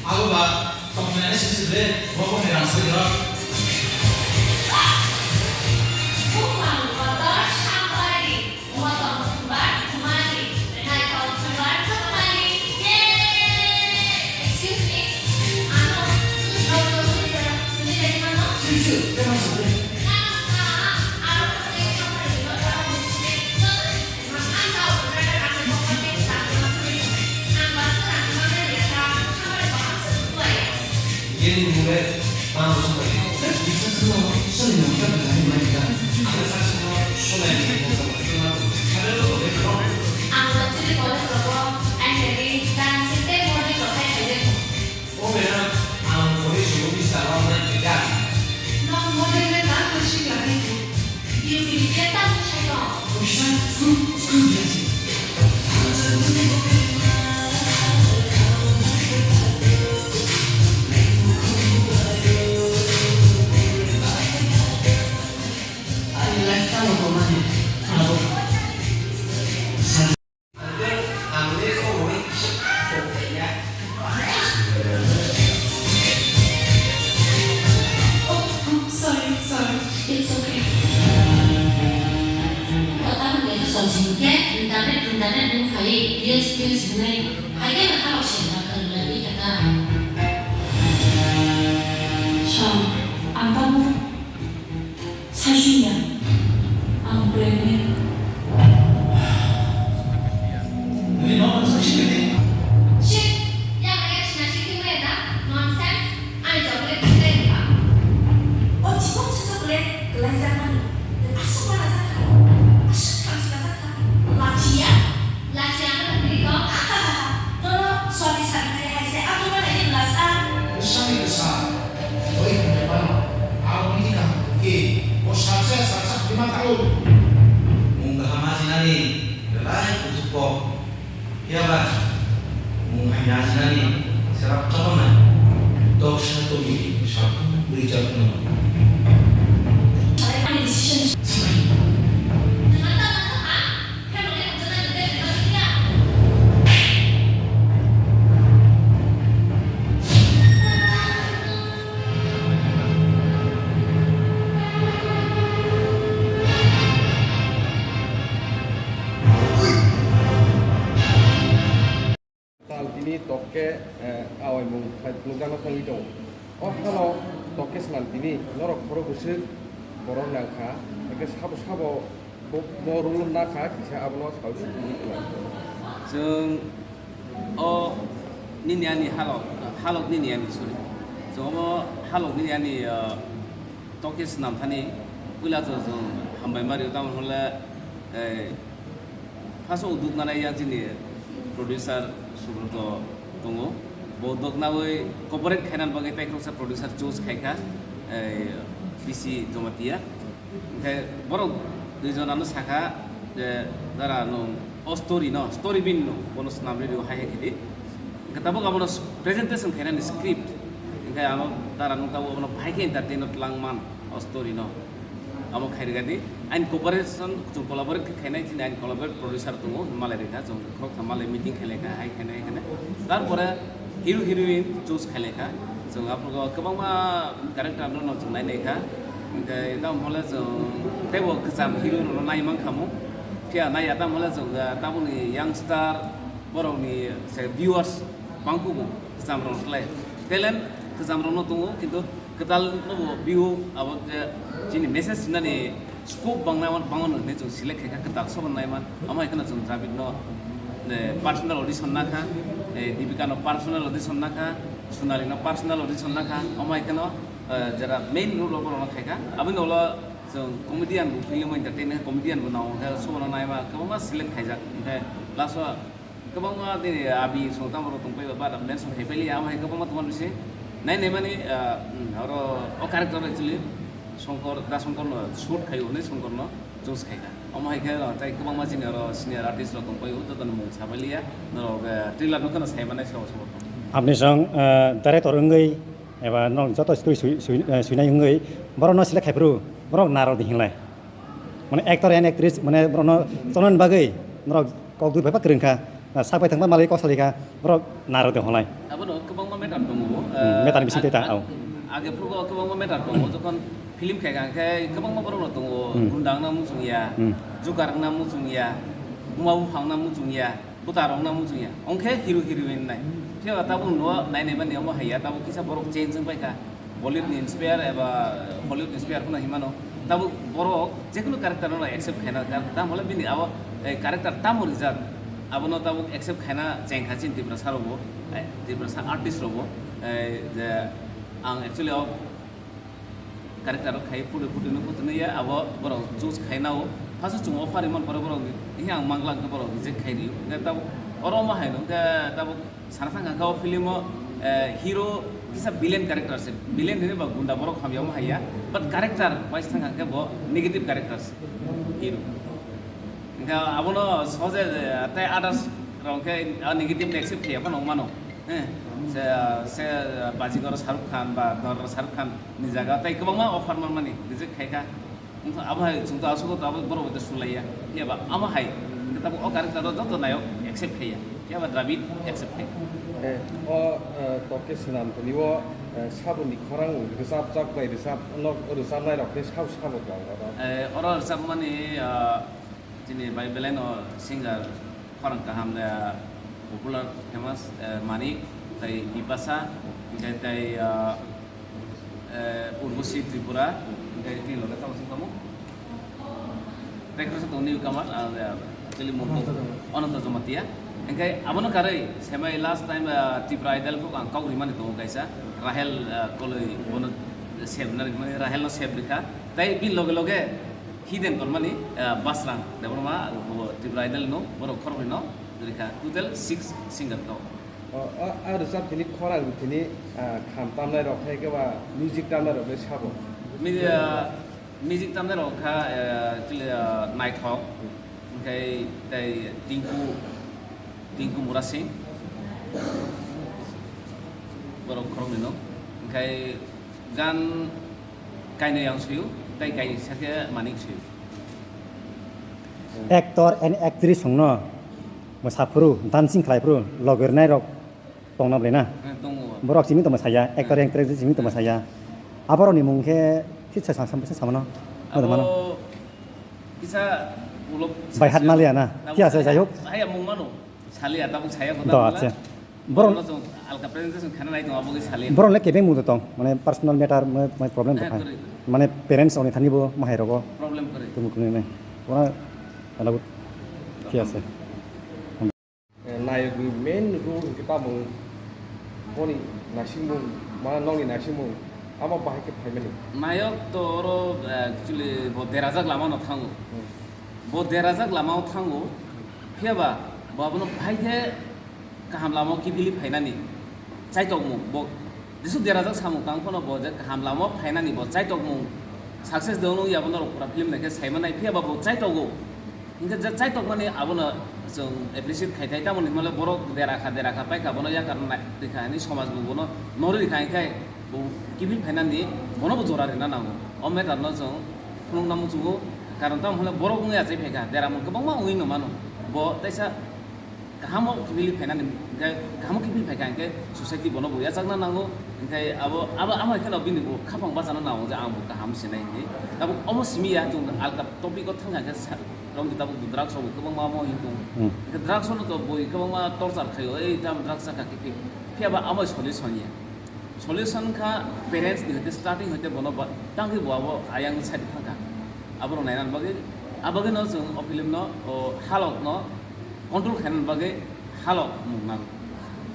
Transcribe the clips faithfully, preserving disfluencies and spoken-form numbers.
Abo ba tongmani sisi ble, bo bo hai rang soi rok. Buphang kotor sambai di, motong thumbar thumani, naithok thumbar thumani. Yay! Excuse me, ano, rok rok ni jara, ni jara mano? Sure, sure, kema sure. Na, na, na, aro koi sambai di, no, aro ni sini, no, no, O mera, ang kori suru bisa lo na kita. Nong model le ta ko sing la ni tu. Dia ni dia ta ko sai ko. Bisa school school dia si. Ani lifestyle lo ko mani. Abo. Oh, oh, sorry, sorry. It's okay. Kota hwnwi song sing khe internet, internet wng phai reels, reels hwnwi hai khe nokha rok sing kha, kwrwng lai wi kha ta. Song, ang tamo Saisingya, ang pregnant. Nini mama saisingya de. Shit! Yang kaya sina singki maya da? Nonsense! Ani chocolate sila ipa. O chibok si chocolate, kelai jakmani. Dan asuk mana jakha? Asuk khamsi ka jakha? Lachia? Lachia ka tadi kau? Nono, suami sari kaya hai se, aku mana ini belas ah? Besar ni besar. Oi, hwnwi phano, aro bini kaham khe, bo salsa salsa hwnwi ma kha-o. Mung kaham ajinani, belai kuthuk kok. Phiya ba, mung hamya ajinani, serap tongma nai. Doksa tongwi, sabu bwrwi jak no. Ani decision. Sorry. Tal tini tok khe, eh, awaimung khai phunukjakna thangwi tongo. O hano tok khe swnam tini norok khorok bwswk borok nang kha, hwnkhe sabo sabo bo, bo rwlwk na kha kisa abono saui sukgwi tong. Chwng o nini ani halok, halok nini ani, sorry. Chwng omo halok nini ani, ah, tok khe swnam thani puila chwng, chwng hambai ma rio, tamo hwnle, eh, First o duknani yang chini producer Subroto tongo. Bo doknawi cooperate khainani bagwi tei khoroksa producer choose khaikha, eh, P C Jamatia. Hwnkhe borok dui jonano sakha je, "Dara, nwng o story no, story beat no, bono swnamwi rw hai hai khe di." Hwnkhe tabuk abono presentation khainani script. Hwnkhe ano dara nwng tabuk abono bahai khe entertain o twlang man o story no. Amo khairwkha di. Aini cooperation, chwng collaborate khe khainai, chini aini collaborate producer tongo, malai rwkha, chwng khoroktham malai meeting khailaikha, hai khainai, hai khainai. Tarpore hero heroine choose khailaikha. Chwng aphuru kwbangma character rokno chwng nai naikha. Hwnkhe tamo hwnle chwng teibo kwcham hero rokno nai mankha mo. Phiya naiya tamo hwnle chwng, ah, tabukni youngster borokni se viewers bangkugo kwcham rokno slai. Talent kwcham rokno tongo, kintu kwtal no bo view abo je chini message rinani scope bangna bango no hinwi chwng select khaikha kwtal sobo naiman. Amo hai kheno chwng Dravid no, eh, personal audition nakha, eh, Dipika no personal audition nakha, Sonali no personal audition nakha. Amo hai kheno, eh, jera main role o borok no khaikha. Aboni ulo chwng comedian bo film o entertain comedian bo nango khe sobo no naima kwbangma select khaijak. Hwnkhe last o Kwbangma tini abi song tamo rok tongpai ba, ba mention khai paili, amo hai kwbangma tongma bisi nai nai mani, ah, hmm, oro o character actually Shankar, Da Shankar no shoot khai hwnwi Shankar no choose khai kha. Omo hai khe, ah, tai kwbangma chini oro senior artist rok tongpai o, joto ni mung sa pailiya, norok, eh, trailer no kheno sai manai sabo sabo. Apni song, eh, director wngwi eba norok joto story sui, sui, eh, suinai wngwi borok no select khai phuru borok naro di hinlai. Mane actor and actress mane borokno chonani bagwi norok kok dui phaiba kwrwng kha. Na, sak bai thangma malai kok salai kha, borok naro de holai. Abono kwbangma matter tongo. Hmm, matter ni bising tei ta, ag-, au. Age phuru kwbangma matter tongo, jokhon film khai kha khe kwbangma borok rok tongo, Hmm. gunda wngna muchung ya, Hmm. jugar wngna muchung ya, buma buphang wngna muchung ya, buta rok wngna muchung ya. Ongkhe hero heroine nai. Phiya ba tabuk no nai nai mani omo hai ya, tabuk kisa borok change wng pai kha. Bollywood ni inspire eba Hollywood ni inspire phano hinmano. Tabuk borok jekunu character no accept khaina, tam hole bini abo, eh, character tamo rijak, abono tabuk accept khaina cheng kha chini Tiprasa rokbo, eh, Tiprasa artist rokbo, eh, je ang actually o character rok khai photo photo no photo no ya, abo borok choose khaina o. First o chwng offer rimani pore borok, "Ihi ang mangla," hwnkhe borok reject khai rio. Hwnkhe tabuk oro omo hai no, hwnkhe tabuk Sana thang kha o film o, eh, hero kisa villain character se, villain hinwi ba gunda borok hamya omo haiya, but character wise thang kha khe bo negative character se hero. Hingkha abono soje, eh, tei others rok khe a negative accept khaiya phano wngmano. Eh, se, se, eh, Bajigoro Shahrukh Khan ba Dorro Shahrukh Khan ni jaga tei kwbangma offer manmani reject khaikha. Wngkha abo hai chwng to aswk to abo borok bai to sulaiya. Phiya ba amo hai, hwnkhe tabuk o character o joto nayok accept khaiya. Phiya ba Dravid accept khai. Eh, o, eh, Toke Swnam tini o, eh, saboni khorang rwchapjak bai rwchap, no rwchapnai rok tei sabo sabo tong oro. Eh, oro rwchapmani, ah, chini bai belai no singer khorang kaham le, ah, popular famous, eh, Manik, tei Bipasha, tei, tei, ah, eh, Urvashi Tripura, hingke tini loge tamo sing tamo? Tei kaisa tongo newcomer, ah, actually mung Ananta Jamatia. Ananta Jamatia. Hingke abono karwi, semai last time, ah, Tripura Idol kok ang kok rimani tongo kaisa, Rahel, ah, Koloi, bono save na rimani, Rahel no save rikha. Tei bini loge loge hidden tormani, ah, Basrang Debbarma, bo Tripura Idol no, borok khoroknwi no rikha. Total six singer kok. O, o, a rwchap tini khorang tini, ah, kham tamnai rok hai khe ba music tamnai rok le sabo. Mi-, ah, music tamnai rok kha, eh, actually, ah, Naithok, hingkhai tei Tinku, Tinku Murasing, borok khoroknwi no. Hingkhai gan kainwi ang suyo, tei kaisa khe Manik suyo. Actor and actress hongno. Mo saphuru, dancing khlai phuru, logirnai rok tongna bwlai na. Eh, tongo. Borok simi tongma saya, actor, actress simi tongma saya. Aborokni mung khe sitsa sa, sa, sa, samano. Abo mano. Kisa ulo Bai hat maliya na. Abo Kya sa, saya, jai hok. Haya mung mano. Saliya, tabuk saya kho Do, tabuk acha. Borok Borok no alka presentation khana nai tongo, abo khe saliya. Borok le kebeng mung tong, mane personal matter, mane, mane problem Eh, tong. Kwrwi, kwrwi. Mane parents oni thani bo mahai rogo. Problem kwrwi. Tumuk ni ne. Ora alabu. Kya sa. Eh, nayokni main role hwnkhe tamo boni naisingmung, ma nokni naisingmung, amo bahai khe phaimani. Nayok to oro, eh, actually bo derajak lamano thango. Hmm. Bo derajak lamao thango, phiya ba bo abono bahai khe kaham lamao kiphilwi phainani. Chaitokmung, bo jesuk derajak samung tang phano bo je kaham lamao phainani bo chaitokmung success de wngya, bono rok pura film naikhe saimanai, phiya ba bo chaitogo. Hinkhe je chaitokmani abono chwng appreciate khai thai, tamoni hwnmale borok dera kha, dera kha, paikha, bono yakar nai rikha hinwi somaj bo bono norwi rikha, hinkhe bo kiphil phainani bono bo jora rina nango. O matter no chwng phunukna muchungo, karon tamo hwnle borok wngwi achai phaikha, deramung kwbangma wngwi no mano. Bo teisa kahamo kiphilwi phainani, hinkhe kahamo kiphilwi phaikha hinkhe society bono bo yachakna nango, hinkhe abo, abo, amo hai kheno bini bo khapang bachana nango je ang bo kaham sinai hinwi. Tabuk omo simi ya, chwng alka topic o thangkha hinkhe sa-, romdi tabuk drugs rok bo kwbangma omo hinwi tongo. Hmm. Hinkhe drugs no to boi kwbangma torture khaio, ei tamo drugs chakha kiphil. Phiya ba amo solution ya. Solution kha parents ni hoite starting hoite bono ba tangwi bo abo ayang side thangkha. Abo rok naina bagwi, abagwi no chwng o film no, o halok no control khaina bagwi halok mung nango.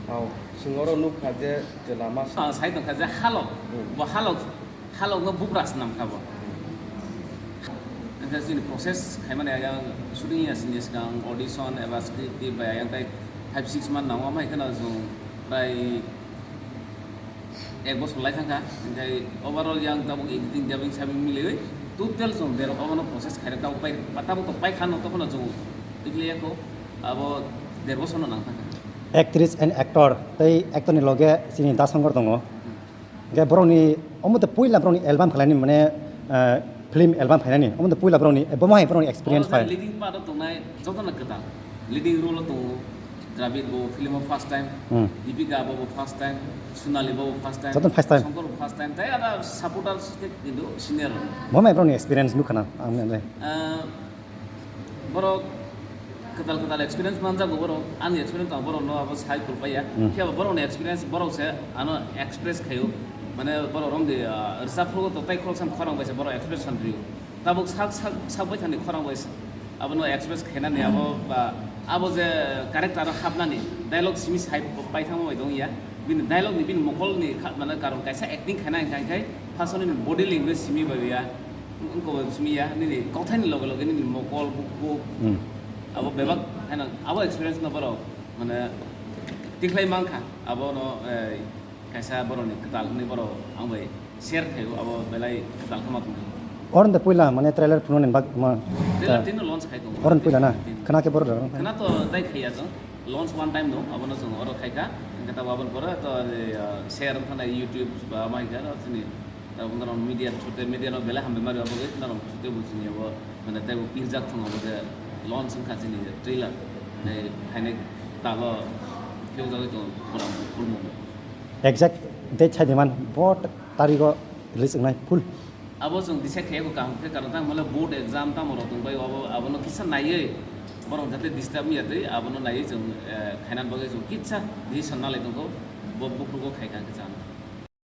Hao, chwng oro nukha je, je lama sa- Ah, sai tongkha je halok, Hmm. bo halok, halok no bubras namkha bo. Hwnkhe chini process khaimani ayang shooting ya sini swkang audition eba script tip bai ayang tai five six month nango, amai kheno chwng prai ek bosor lai thangkha, hinkhe overall yang tabuk editing dubbing sabing miliwi total chwng derok obono process khairok tabuk pai, tabuk to paikha no, tokhono chwng tikliya kho, abo der bosorno nang thangkha. Actress and actor tei actor ni loge chini Da Songkor tongo. Hinkhe borokni omo to puila borokni album khlaini mane, eh, film album khlainani omo to puila borokni, eh, bomo hai borokni experience Oro phai. Leading part o tongnai jotono kwtal, leading role o tongo. Dravid bo film o first time, Hmm. Deepika bo bo first time, Sonali bo bo first time, Joto first time. Shankar bo first time, tai ada supporters kintu senior. Bo mai broni experience nukha na ang nai. Ah, borok kwtal kwtal experience manjago borok, ani experience tong borok no abo sai kulpaya. Hmm. Khe borok ni experience borok se ano express khayo, mane borok romdi, ah, rwchap phuru to tai khorok sam khorang bai se borok express san riyo. Tabuk sak sak sak bai thani khorang bai se. Abono express khainani abo ba abo je character o hapnani dialogue simi sai pai thangma bai dong ya. Bini dialogue ni bini mokol ni kha-, mane karon kaisa acting khaina hingkha hingkhai first ni body language simi bai ya. Wngkha bo simi ya, nini kauthai ni loge loge nini mokol bukhuk Hmm. abo bebak haino abo experience no borok mane tikhlai mankha abo no, eh, kaisa borok ni kwtal hwnwi borok ang bai share khaio abo belai kwtal khe ma tongkha. Oron de puila mane trailer phunukni bak ma. Trailer tino launch khai tongo. Oron puila na. Khana khe borok rok. Khana to dai khaiya jong launch one time no abono jong oro khaikha. Hingkhe tabo aboni pore to, eh, share wngkha na YouTube ba ma hingkha no chini. Tabo norok media through media no belai hambai mari abo gwi norok through bo chini abo mane tei bo pirjak thung abo je launch wngkha chini trailer. Tei phainai talo phiyok jagwi tongo program full movie. Exact date sai diman bo tarigo release wngnai full. Abo chwng decide khe eko kaham khe karon tamo le board exam tamo rok tong bai abo abono kisa naiwi borok jate disturb ya tei abono naiwi chwng, eh, khainan bagwi chwng kisa decision nalai tongkho bo bukhrugo khaikha kisa.